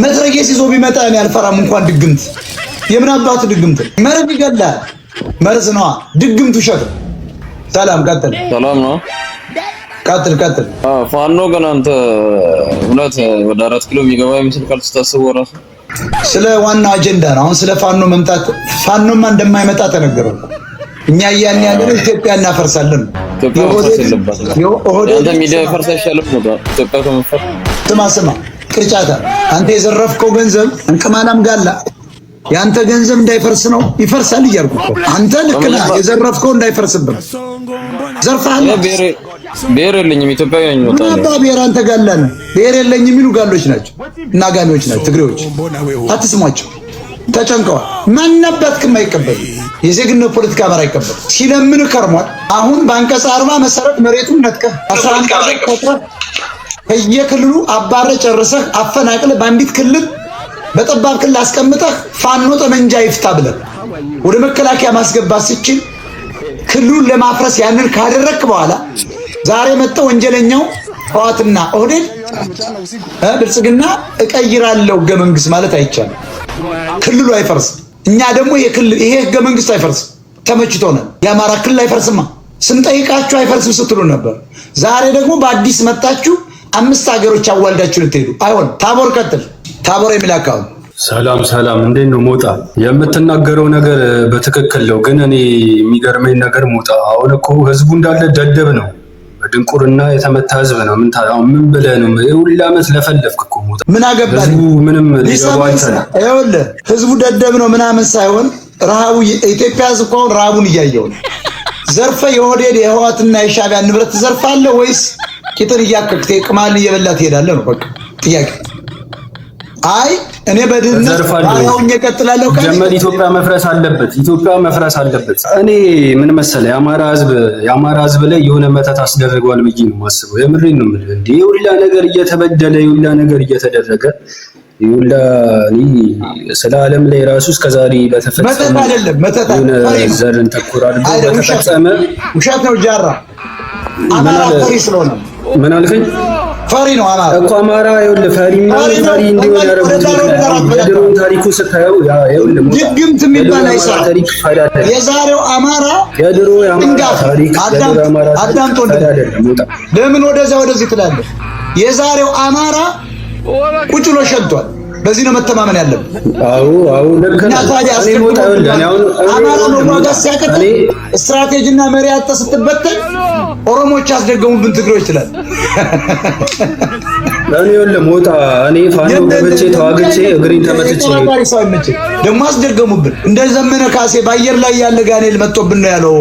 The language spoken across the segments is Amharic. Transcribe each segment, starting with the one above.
መትረየስ ይዞ ቢመጣ እኔ አልፈራም። እንኳን ድግምት፣ የምን አባቱ ድግምት? መርዝ ይገላል። መርዝ ነዋ። ድግምት ውሸት ነው። ሰላም ቀጥል። ሰላም ነው። ቀጥል ቀጥል። ፋኖ ግን አንተ እውነት ወደ 4 ኪሎ የሚገባ ይመስል ቃል ስታስበው ራሱ። ስለ ዋናው አጀንዳ ነው። አሁን ስለ ፋኖ መምጣት፣ ፋኖማ እንደማይመጣ ተነገረ። እኛ እያልን ያለነው ኢትዮጵያ እናፈርሳለን። ኢትዮጵያ መፍረስ የለባትም። አንተ ሚዲያ ፈርስ አይሻልም? ኢትዮጵያ ከመፍረስ። ስማ ስማ ቅርጫታ፣ አንተ የዘረፍከው ገንዘብ እንቅማላም ጋላ የአንተ ገንዘብ እንዳይፈርስ ነው። ይፈርሳል እያልኩ እኮ፣ አንተ ልክ ነህ። የዘረፍከው እንዳይፈርስብህ ዘርፈሃል። ብሔር የለኝም፣ ኢትዮጵያዊ ነኝ። ምን አባ ብሔር፣ አንተ ጋላ ነህ። ብሔር የለኝም የሚሉ ጋሎች ናቸው እና ጋሚዎች ናቸው ትግሬዎች። አትስሟቸው፣ ተጨንቀዋል። ማናባትክም አይቀበልም። የዜግነት ፖለቲካ አማራ አይቀበልም። ሲለምን ከርሟል። አሁን በአንቀጽ 40 መሰረት መሬቱን ነጥቀህ፣ 11 ቆጥረህ፣ ከየክልሉ አባረ ጨርሰህ፣ አፈናቅለህ፣ በአንዲት ክልል በጠባብ ክልል አስቀምጠህ፣ ፋኖ ጠመንጃ ይፍታ ብለህ ወደ መከላከያ ማስገባት ስችል፣ ክልሉን ለማፍረስ ያንን ካደረግክ በኋላ ዛሬ መጥተው ወንጀለኛው ህወሓትና ኦህዴድ ብልጽግና እቀይራለሁ ህገ መንግስት ማለት አይቻልም። ክልሉ አይፈርስም። እኛ ደግሞ ይሄ ህገ መንግስት አይፈርስም፣ ተመችቶናል። የአማራ ክልል አይፈርስማ፣ ስንጠይቃችሁ አይፈርስም ስትሉ ነበር። ዛሬ ደግሞ በአዲስ መጣችሁ፣ አምስት ሀገሮች አዋልዳችሁ ልትሄዱ አይሆን። ታቦር ቀጥል። ታቦር የሚል አካባቢ። ሰላም ሰላም፣ እንዴት ነው ሞጣ? የምትናገረው ነገር በትክክል ነው፣ ግን እኔ የሚገርመኝ ነገር ሞጣ፣ አሁን እኮ ህዝቡ እንዳለ ደደብ ነው፣ በድንቁርና የተመታ ህዝብ ነው። ምን ምን ብለህ ነው የሁላ ዓመት ለፈለፍክ እኮ ሞጣ? ምን አገባኝ? ህዝቡ ምንም ሊገባው አልቻለም። ይኸውልህ፣ ህዝቡ ደደብ ነው ምናምን ሳይሆን ረሃቡ፣ የኢትዮጵያ ህዝብ እኮ አሁን ረሃቡን እያየው ነው። ዘርፈ የኦህዴድ የህወሓትና የሻዕቢያን ንብረት ትዘርፋለህ ወይስ ቂጥን እያከክት ቅማል እየበላ ትሄዳለህ ነው በቃ ጥያቄ። አይ እኔ በድህነት ባሪያውኝ እቀጥላለሁ። ጀመር ኢትዮጵያ መፍረስ አለበት። ኢትዮጵያ መፍረስ አለበት። እኔ ምን መሰለህ፣ የአማራ ህዝብ ላይ የሆነ መተት አስደርገዋል ብዬ ነው የማስበው። የምሬን ነው የምልህ። እንዴ የሁላ ነገር እየተበደለ፣ የሁላ ነገር እየተደረገ፣ የሁላ እኔ ስለ ዓለም ላይ ራሱ እስከዛሬ በተፈጸመ መተት አይደለም፣ መተት የሆነ ዘርን ተኮር አድርጎ በተፈጸመ ውሸት ነው። ጃራ፣ አማራ ፈሪ ስለሆነ። ምን አልከኝ? ፈሪ ነው አማራ። እኮ አማራ ይኸውልህ ፈሪና ፈሪ እንዲሆን ያደረጉት የድሮውን ታሪኩ ስታየው ያ ይኸውልህ ድግምት የሚባል አይሰራም። የዛሬው አማራ የድሮ የአማራ ታሪክ የድሮ የአማራ አዳምጥ ወንድም፣ ለምን ወደዚያ ወደዚህ ትላለህ? የዛሬው አማራ ቁጭ ብሎ ሸንቷል። በዚህ ነው መተማመን ያለብን። አዎ፣ ልክ እና ታዲያ አማራ መዋጋት ሲያቅተው፣ ስትራቴጂና መሪ አጥተህ ስትበተን፣ ኦሮሞዎች ያስደገሙብን ትግሮች ትላለህ። እኔ ይኸውልህ ሞጣ፣ እኔ ፋኖ ገብቼ ተዋግቼ እግሬን ተመትቼ ደግሞ አስደገሙብን። እንደ ዘመነ ካሴ በአየር ላይ ያለ ጋኔል መጥቶብን ነው ያለው።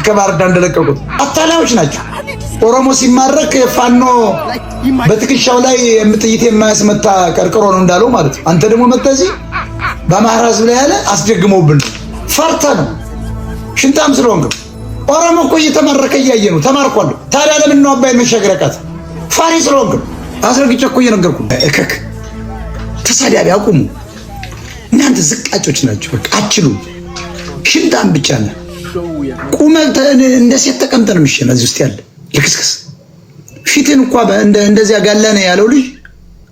ከባህር ዳር እንደለቀቁት አታላዮች ናቸው። ኦሮሞ ሲማረክ ፋኖ በትከሻው ላይ ጥይት የማያስመታ ቀርቅሮ ነው እንዳለው ማለት ነው። አንተ ደግሞ መጥተህ እዚህ በአማራ ሕዝብ ላይ ያለ አስደግመውብን ፈርተህ ነው፣ ሽንታም ስለሆንክ። ኦሮሞ እኮ እየተማረከ እያየ ነው፣ ተማርኳል። ታዲያ ለምን ነው አባይን መሻገር ያቃተህ? ፈሪ ስለሆንክ ነው። አስረግጬ እኮ እየነገርኩህ ነው። እከክ ተሳዳቢ አቁሙ። እናንተ ዝቃጮች ናቸው። በቃ አችሉም። ሽንታም ብቻ ነህ። ቁመህ እንደ ሴት ተቀምጠህ ነው የሚሸነው። እዚህ ውስጥ ያለ ልክስክስ ፊትን እንኳ እንደዚያ ጋላ ነው ያለው ልጅ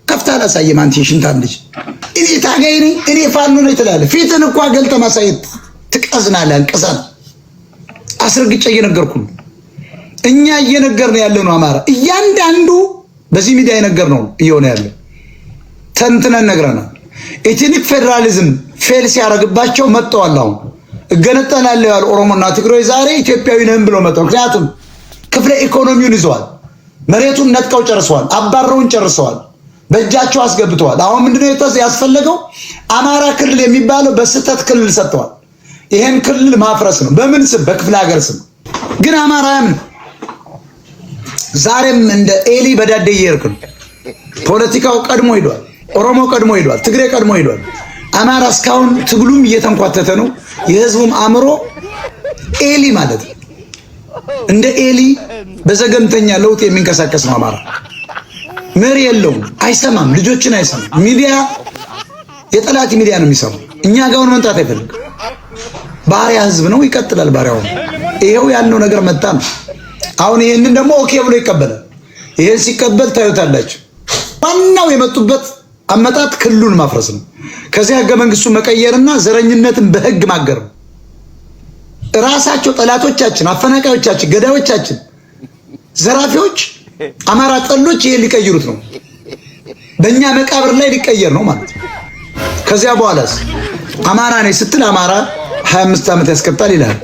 ከፍታ አላሳየም። አንተ ሽንታም ልጅ እኔ ታጋይ ነኝ፣ እኔ ፋኖ ነኝ ትላለህ። ፊትን እንኳ ገልጠህ ማሳየት ትቀዝናለህ። አንቀዛን አስረግጬ እየነገርኩህ ነው። እኛ እየነገርን ያለ ነው አማራ እያንዳንዱ በዚህ ሚዲያ የነገርነው እየሆነ ያለው ተንትነን ነግረናል። Ethnic federalism fail ሲያደርግባቸው መጥተዋል። አሁን እገነጠላለሁ ያሉ ኦሮሞና ትግራይ ዛሬ ኢትዮጵያዊ ነን ብለው መጥተው፣ ምክንያቱም ክፍለ ኢኮኖሚውን ይዘዋል። መሬቱን ነጥቀው ጨርሰዋል። አባረውን ጨርሰዋል። በእጃቸው አስገብተዋል። አሁን ምንድነው ያስፈለገው? አማራ ክልል የሚባለው በስህተት ክልል ሰጥተዋል። ይሄን ክልል ማፍረስ ነው። በምን ስም? በክፍለ ሀገር ስም። ግን አማራ ያምን ዛሬም እንደ ኤሊ በዳዴ እየሄድክ ነው። ፖለቲካው ቀድሞ ሄዷል። ኦሮሞ ቀድሞ ሄዷል። ትግሬ ቀድሞ ሄዷል። አማራ እስካሁን ትግሉም እየተንኳተተ ነው። የህዝቡም አእምሮ ኤሊ ማለት ነው። እንደ ኤሊ በዘገምተኛ ለውጥ የሚንቀሳቀስ ነው አማራ። መሪ የለውም፣ አይሰማም፣ ልጆችን አይሰማም። ሚዲያ የጠላት ሚዲያ ነው የሚሰማው። እኛ ጋር መምጣት አይፈልግም። ባሪያ ህዝብ ነው፣ ይቀጥላል ባሪያው። ይሄው ያልነው ነገር መጣ ነው። አሁን ይሄንን ደግሞ okay ብሎ ይቀበላል። ይሄን ሲቀበል ታዩታላችሁ። ዋናው የመጡበት አመጣጥ ክልሉን ማፍረስ ነው። ከዚያ ህገ መንግስቱን መቀየርና ዘረኝነትን በህግ ማገር ነው። ራሳቸው ጠላቶቻችን፣ አፈናቃዮቻችን፣ ገዳዮቻችን፣ ዘራፊዎች፣ አማራ ጠሎች ይሄን ሊቀይሩት ነው። በእኛ መቃብር ላይ ሊቀየር ነው ማለት ነው። ከዚያ በኋላስ አማራ ነኝ ስትል አማራ 25 ዓመት ያስቀጣል ይላል።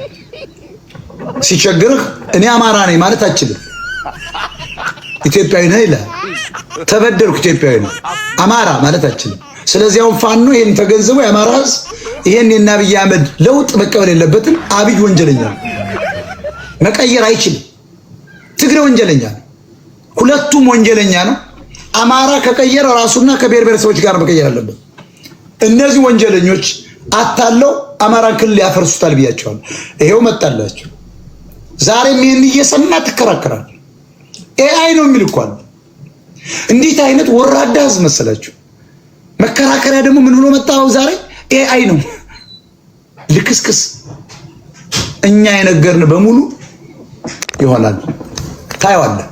ሲቸግርህ እኔ አማራ ነኝ ማለት አችልም። ኢትዮጵያዊ ነህ ይላል። ተበደልኩ ኢትዮጵያዊ ነህ አማራ ማለት አችልም። ስለዚህ አሁን ፋኖ ይሄን ተገንዝቦ የአማራ ህዝብ ይሄን የእነ አብይ አህመድ ለውጥ መቀበል የለበትም። አብይ ወንጀለኛ ነው፣ መቀየር አይችልም። ትግሬ ወንጀለኛ ነው። ሁለቱም ወንጀለኛ ነው። አማራ ከቀየረ ራሱና ከብሔር ብሔረሰቦች ጋር መቀየር አለበት። እነዚህ ወንጀለኞች አታለው አማራን ክልል ያፈርሱታል ብያቸዋል። ይሄው መጣላቸው። ዛሬም ይህን እየሰማ ትከራከራል። AI ነው የሚል እኮ አለ። እንዴት አይነት ወራዳ ህዝብ መሰላችሁ? መከራከሪያ ደግሞ ምን ብሎ መጣው ዛሬ? AI ነው ልክስክስ። እኛ የነገርን በሙሉ ይሆናል፣ ታየዋለህ።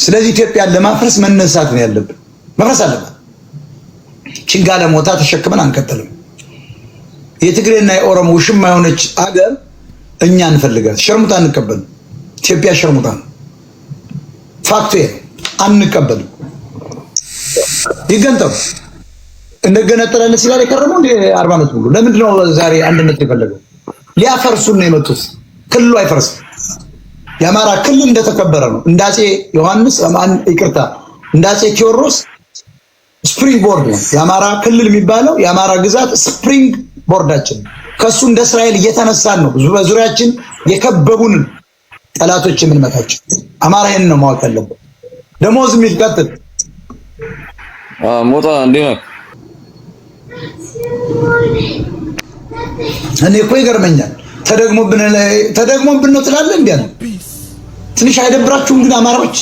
ስለዚህ ኢትዮጵያን ለማፍረስ መነሳት ነው ያለብን። መፍረስ አለበት። ችንጋ ለሞታ ተሸክመን አንቀጥልም። የትግሬና የኦሮሞ ውሽማ የሆነች አገር እኛ እንፈልጋት። ሸርሙጣ አንቀበልም። ኢትዮጵያ ሸርሙጣ ነው። ፋክቱ አንቀበልም። ይገንጠሉ። እንገነጠላለን ሲላል የከረመው እንደ 40 ዓመት ሙሉ ለምንድን ነው ዛሬ አንድነት የፈለገው? ሊያፈርሱን ነው የመጡት። ክልሉ አይፈርስም። የአማራ ክልል እንደተከበረ ነው። እንደ አፄ ዮሐንስ ይቅርታ፣ እንደ አፄ ቴዎድሮስ spring board ነው የአማራ ክልል የሚባለው። የአማራ ግዛት spring board ኣችን ከሱ እንደ እስራኤል እየተነሳን ነው በዙሪያችን የከበቡን ጠላቶች የምንመታቸው። አማራ ይሄን ነው ማወቅ ያለበት። ደሞዝ የሚል ቀጥል። ሞጣ እንዴት ነህ? እኔ እኮ ይገርመኛል። ተደግሞብን ተደግሞብን ነው ትላለህ። እንዴ ትንሽ አይደብራችሁም ግን አማራዎች?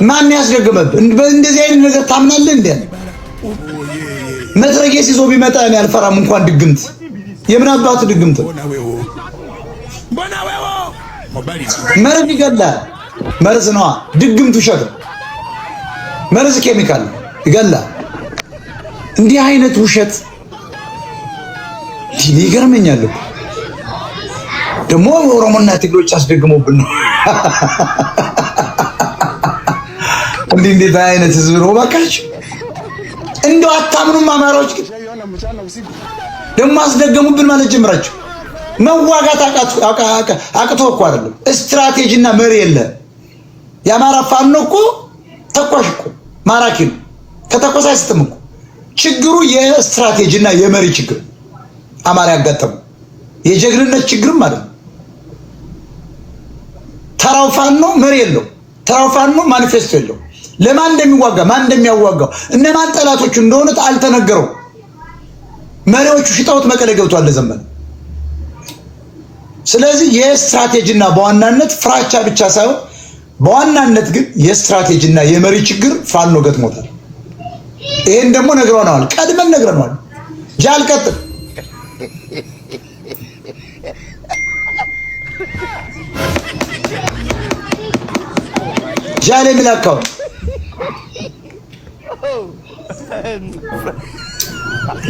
ማን ያስደገመብህ? እንደዚህ አይነት ነገር ታምናለህ? እንዴ መትረየስ ይዞ ቢመጣ እኔ አልፈራም። እንኳን ድግምት የምን አባቱ ድግምት? መርዝ ይገላል። መርዝ ነዋ። ድግምት ውሸት ነው። መርዝ ኬሚካል ነው፣ ይገላል። እንዲህ አይነት ውሸት ይገርመኛል እኮ ደግሞ ኦሮሞና ትግሮች አስደግሞብን ነው። እንዲህ እንዴት አይነት ህዝብ ነው እባካችሁ! እንደው አታምኑም። አማራዎች ግን ደግሞ አስደገሙብን ማለት ጀምራችሁ። መዋጋት አቅቶ እኮ አይደለም፣ ስትራቴጂና መሪ የለ። የአማራ ፋኖ እኮ ተኳሽ እኮ ማራኪ ነው። ከተኮሰ አይስትም እኮ። ችግሩ የስትራቴጂና የመሪ ችግር አማራ ያጋጠመው የጀግንነት ችግርም ማለት ነው። ተራው ፋኖ መሪ የለው። ተራው ፋኖ ማኒፌስቶ የለው። ለማን እንደሚዋጋ ማን እንደሚያዋጋው እነማን ጠላቶቹ እንደሆኑት አልተነገረው። መሪዎቹ ሽጠውት መቀሌ ገብቷል ለዘመን። ስለዚህ የስትራቴጂና በዋናነት ፍራቻ ብቻ ሳይሆን በዋናነት ግን የስትራቴጂና የመሪ ችግር ፋኖ ገጥሞታል። ይሄን ደግሞ ነግረነዋል፣ ቀድመን ነግረነዋል። ጃል ቀጥል። ጃል የሚል account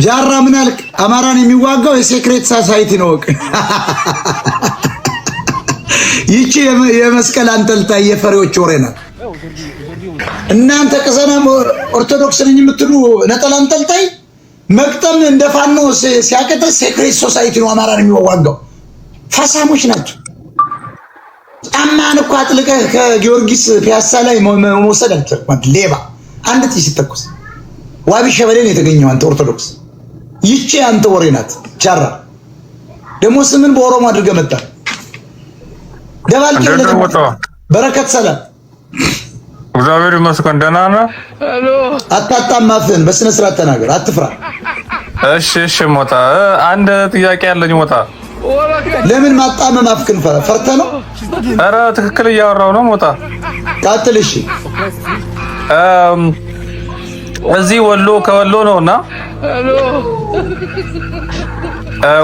ጃራ ምን አልክ? አማራን የሚዋጋው የ secret society ነው። ወቅ ይቺ የመስቀል አንጠልጣይ የፈሪዎች ወሬ ናት። እናንተ ቅዘናም ኦርቶዶክስ ነኝ የምትሉ ነጠላ አንጠልጣይ መቅጠም እንደ ፋኖ ሲያቀጥ secret society ነው አማራን የሚዋጋው። ፈሳሞች ናቸው። ጫማን እኮ አጥልቀህ ከጊዮርጊስ ፒያሳ ላይ መውሰድ አልቻልኩም። ሌባ አንድ ጥይት ሲተኮስ ዋቢ ሸበሌ ነው የተገኘው። አንተ ኦርቶዶክስ፣ ይቺ አንተ ወሬ ናት። ጃራ ደግሞ ስምን በኦሮሞ አድርገህ መጣ። ደባልቄ በረከት ሰላም፣ እግዚአብሔር ይመስገን ደህና ነህ? አታጣም አፍህን፣ በስነ ስርዓት ተናገር፣ አትፍራ። እሺ እሺ። ሞጣ አንድ ጥያቄ ያለኝ ሞጣ። ለምን ማጣመም አፍክን ፈርተህ ነው? ኧረ ትክክል እያወራሁ ነው ሞጣ። ቀጥል። እሺ እዚህ ወሎ ከወሎ ነውና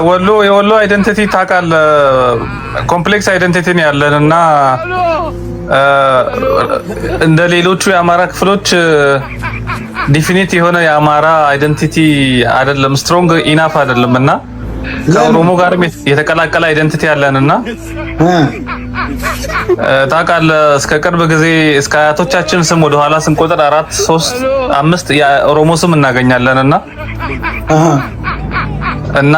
ወሎ የወሎ identity ታውቃለህ፣ complex identity ነው ያለን እና እንደ ሌሎቹ የአማራ ክፍሎች definite የሆነ የአማራ identity አይደለም፣ strong enough አይደለም እና ከኦሮሞ ጋርም የተቀላቀለ identity አለን እና ታውቃለህ፣ እስከ ቅርብ ጊዜ እስከ አያቶቻችን ስም ወደኋላ ስንቆጥር አራት፣ ሶስት፣ አምስት የኦሮሞ ስም እናገኛለን እና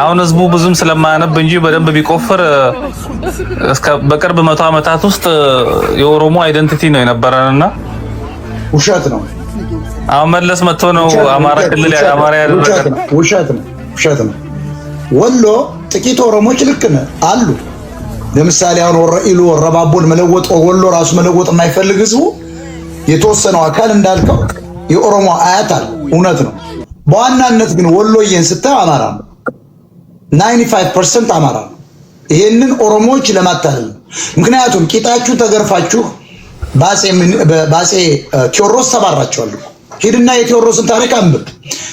አሁን ህዝቡ ብዙም ስለማያነብ እንጂ በደንብ ቢቆፍር እስከ በቅርብ 100 ዓመታት ውስጥ የኦሮሞ identity ነው የነበረንና ውሸት ነው። አሁን መለስ መጥቶ ነው አማራ ክልል አማራ ያደረገ። ውሸት ነው። ውሸት ነው። ወሎ ጥቂት ኦሮሞች ልክ ነህ አሉ። ለምሳሌ አሁን ወረኢሉ ወረባቦን መለወጥ፣ ወሎ ራሱ መለወጥ የማይፈልግ ህዝቡ የተወሰነው አካል እንዳልከው የኦሮሞ አያት አለ። እውነት ነው። በዋናነት ግን ወሎዬን ስታየው አማራ ነው። 95% አማራ ነው። ይሄንን ኦሮሞዎች ለማታለል ነው። ምክንያቱም ቂጣችሁ ተገርፋችሁ በአፄ ቴዎድሮስ ተባራችኋል። ሂድና የቴዎድሮስን ታሪክ አንብብ።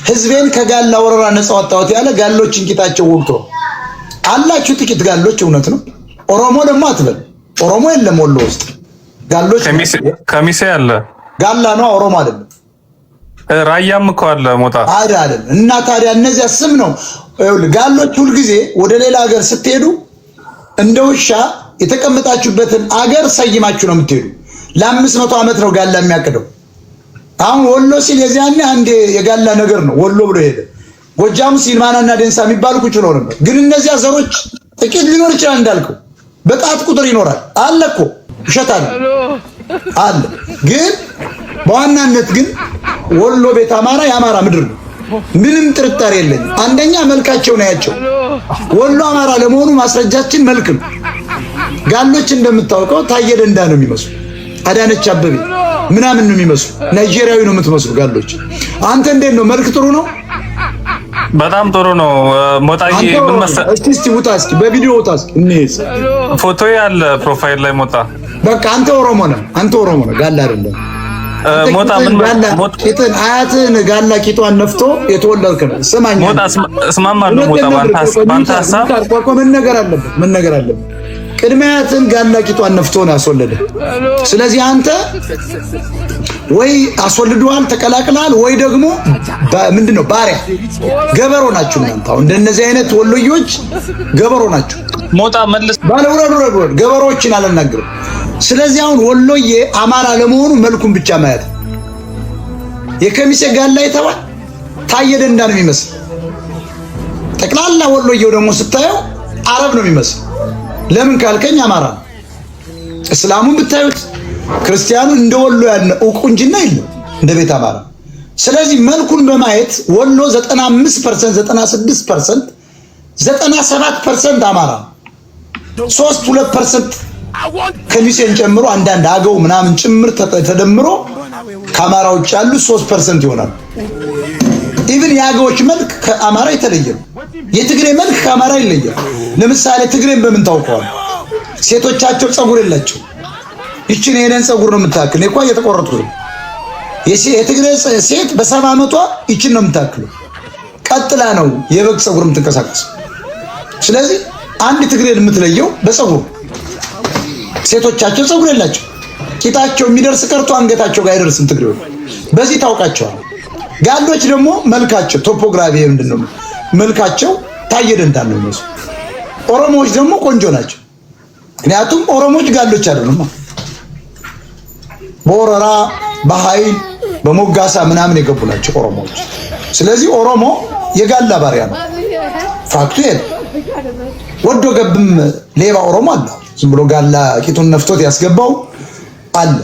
ህዝቤን ከጋላ ወረራ ነፃ ወጣሁት ያለ ጋሎችን ቂጣቸው ወግቶ አላችሁ። ጥቂት ጋሎች እውነት ነው። ኦሮሞ ደግሞ አትበል። ኦሮሞ የለም ወሎ ውስጥ፣ ጋሎች። ከሚሴ አለ። ጋላ ነው፣ ኦሮሞ አይደለም። ራያም እኮ አለ ሞጣ። አይደለም። እና ታዲያ እነዚያ ስም ነው። ጋሎች ሁልጊዜ ወደ ሌላ ሀገር ስትሄዱ እንደ ውሻ የተቀመጣችሁበትን አገር ሰይማችሁ ነው የምትሄዱ። ለ500 ዓመት ነው ጋላ የሚያቅደው። አሁን ወሎ ሲል የዚያኔ አንድ የጋላ ነገር ነው ወሎ ብሎ ሄደ። ጎጃም ሲል ማናና ደንሳ የሚባሉ ቁጭ ብለው ነበር። ግን እነዚያ ዘሮች ጥቂት ሊኖር ይችላል፣ እንዳልከው በጣት ቁጥር ይኖራል። አለ እኮ፣ ውሸት አለ አለ። ግን በዋናነት ግን ወሎ ቤት አማራ የአማራ ምድር ነው። ምንም ጥርጣሬ የለኝም። አንደኛ መልካቸው ነው ያቸው። ወሎ አማራ ለመሆኑ ማስረጃችን መልክ ነው። ጋሎች እንደምታውቀው ታየ ደንዳ ነው የሚመስሉ፣ አዳነች አበቤ ምናምን ነው የሚመስሉ፣ ናይጄሪያዊ ነው የምትመስሉ ጋሎች። አንተ እንዴት ነው? መልክ ጥሩ ነው? በጣም ጥሩ ነው ሞጣዬ። ምን መሰለህ፣ እስቲ እስቲ ውጣ፣ እስኪ በቪዲዮ ውጣ እስኪ እንሂድ። ፎቶ ያለ profile ላይ ሞጣ። በቃ አንተ ኦሮሞ ነህ። አንተ ኦሮሞ ነህ፣ ጋላ አይደለም። ሞጣ ምን ቂጥን አያትህን ጋላ ቂጧን ነፍቶ የተወለድክ ነው። ስማኝ ሞጣ፣ እስማማለሁ ሞጣ፣ ባንተ ሀሳብ። መነገር አለበት፣ መነገር አለበት። ቅድመ አያትህን ጋላ ቂጧን ነፍቶ ነው ያስወለደ። ስለዚህ አንተ ወይ አስወልደዋል ተቀላቅለሃል፣ ወይ ደግሞ ምንድን ነው ባሪያ ገበሮ ናችሁ እናንተ። አሁን እንደነዚህ አይነት ወሎዮች ገበሮ ናችሁ። ሞጣ መልስ። ባለ ውረድ ውረድ ውረድ፣ ገበሮችን አልናገርም። ስለዚህ አሁን ወሎዬ አማራ ለመሆኑ መልኩን ብቻ ማየት፣ የከሚሴ ጋላ የተባል ታየ ደንዳ ነው የሚመስል። ጠቅላላ ወሎዬው ደግሞ ስታየው አረብ ነው የሚመስል። ለምን ካልከኝ አማራ ነው። እስላሙን ብታዩት፣ ክርስቲያኑ እንደ ወሎ ያለ ቁንጅና የለም እንደ ቤት አማራ። ስለዚህ መልኩን በማየት ወሎ 95%፣ 96%፣ 97% አማራ ነው። 3 2% ከሚሴን ጨምሮ አንዳንድ አገው ምናምን ጭምር ተደምሮ ከአማራ ውጭ ያሉት 3% ይሆናሉ። Even የአገዎች መልክ ከአማራ የተለየ ነው። የትግሬ መልክ ከአማራ ይለያል። ለምሳሌ ትግሬን በምን ታውቀዋል? ሴቶቻቸው ፀጉር የላቸው። ይችን የኔን ፀጉር ነው የምታክል። እኔ እኮ እየተቆረጥኩ ነው። የትግሬ ሴት በ70 ዓመቷ ይችን ነው የምታክለው። ቀጥላ ነው የበግ ፀጉር የምትንቀሳቀስ። ስለዚህ አንድ ትግሬን የምትለየው በፀጉሩ፣ ሴቶቻቸው ፀጉር የላቸው። ቂጣቸው የሚደርስ ቀርቶ አንገታቸው ጋር አይደርስም። ትግሬዎች በዚህ ታውቃቸዋል። ጋሎች ደግሞ መልካቸው topography ምንድን ነው? መልካቸው ታየ ደንዳ ነው የሚመስሉ። ኦሮሞዎች ደግሞ ቆንጆ ናቸው። ምክንያቱም ኦሮሞዎች ጋሎች አይደሉም። በወረራ፣ በኃይል፣ በሞጋሳ ምናምን የገቡ ናቸው ኦሮሞዎች። ስለዚህ ኦሮሞ የጋላ ባሪያ ነው። Fact ኡ ይሄ ነው። ወዶ ገብም ሌባ ኦሮሞ አለ። ዝም ብሎ ጋላ ቂጡን ነፍቶት ያስገባው አለ።